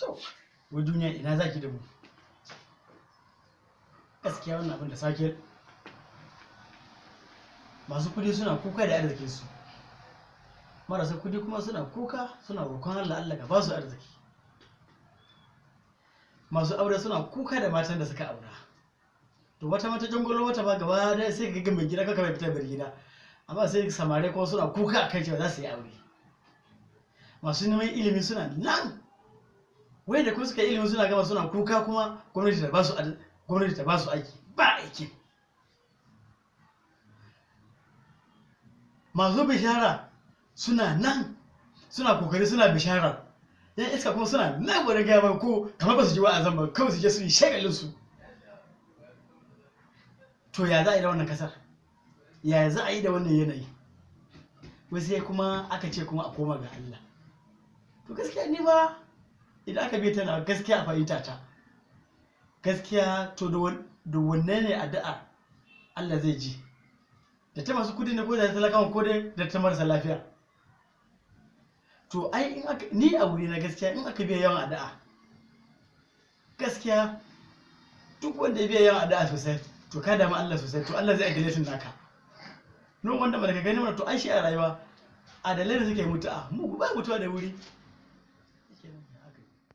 To, wai duniya ina zaki da mu? Gaskiya wannan abin da sake, masu kudi suna kuka da arzikinsu, marasa kudi kuma suna kuka suna roƙon Allah, Allah ka ba su arziki. Masu aure suna kuka da matan da suka aura. To wata mata jangolo wata ba gaba da sai ka ga mai gida kaka mai fita bar gida, amma sai samare kuma suna kuka akan cewa za su yi aure. Masu neman ilimi suna nan, wai da kuma suka yi ilimi suna gama suna kuka kuma gwamnati ta ba su aiki, ba aiki. Masu bishara suna nan suna kokari suna bishara, yan iska kuma suna nan wani gaya ba ko kamar ba su ji wa'azan ba, kawai su je su yi shagalin su. To ya za a yi da wannan kasar? Ya za a yi da wannan yanayi? Wai sai kuma aka ce kuma a koma ga Allah. To gaskiya ni ba idan aka bi tana gaskiya a fahimta ta gaskiya, to da wanne ne addu'a Allah zai ji? Da ta masu kudi ne ko da talakawan ko dai da ta marasa lafiya? To ai in aka ni a wuri na gaskiya in aka biya yawan addu'a, gaskiya duk wanda ya biya yawan addu'a sosai to ka damu Allah sosai, to Allah zai agaletin naka. Non wanda ba ka gani mana, to ai shi a rayuwa adalai da suke mutu'a mu ba mutuwa da wuri.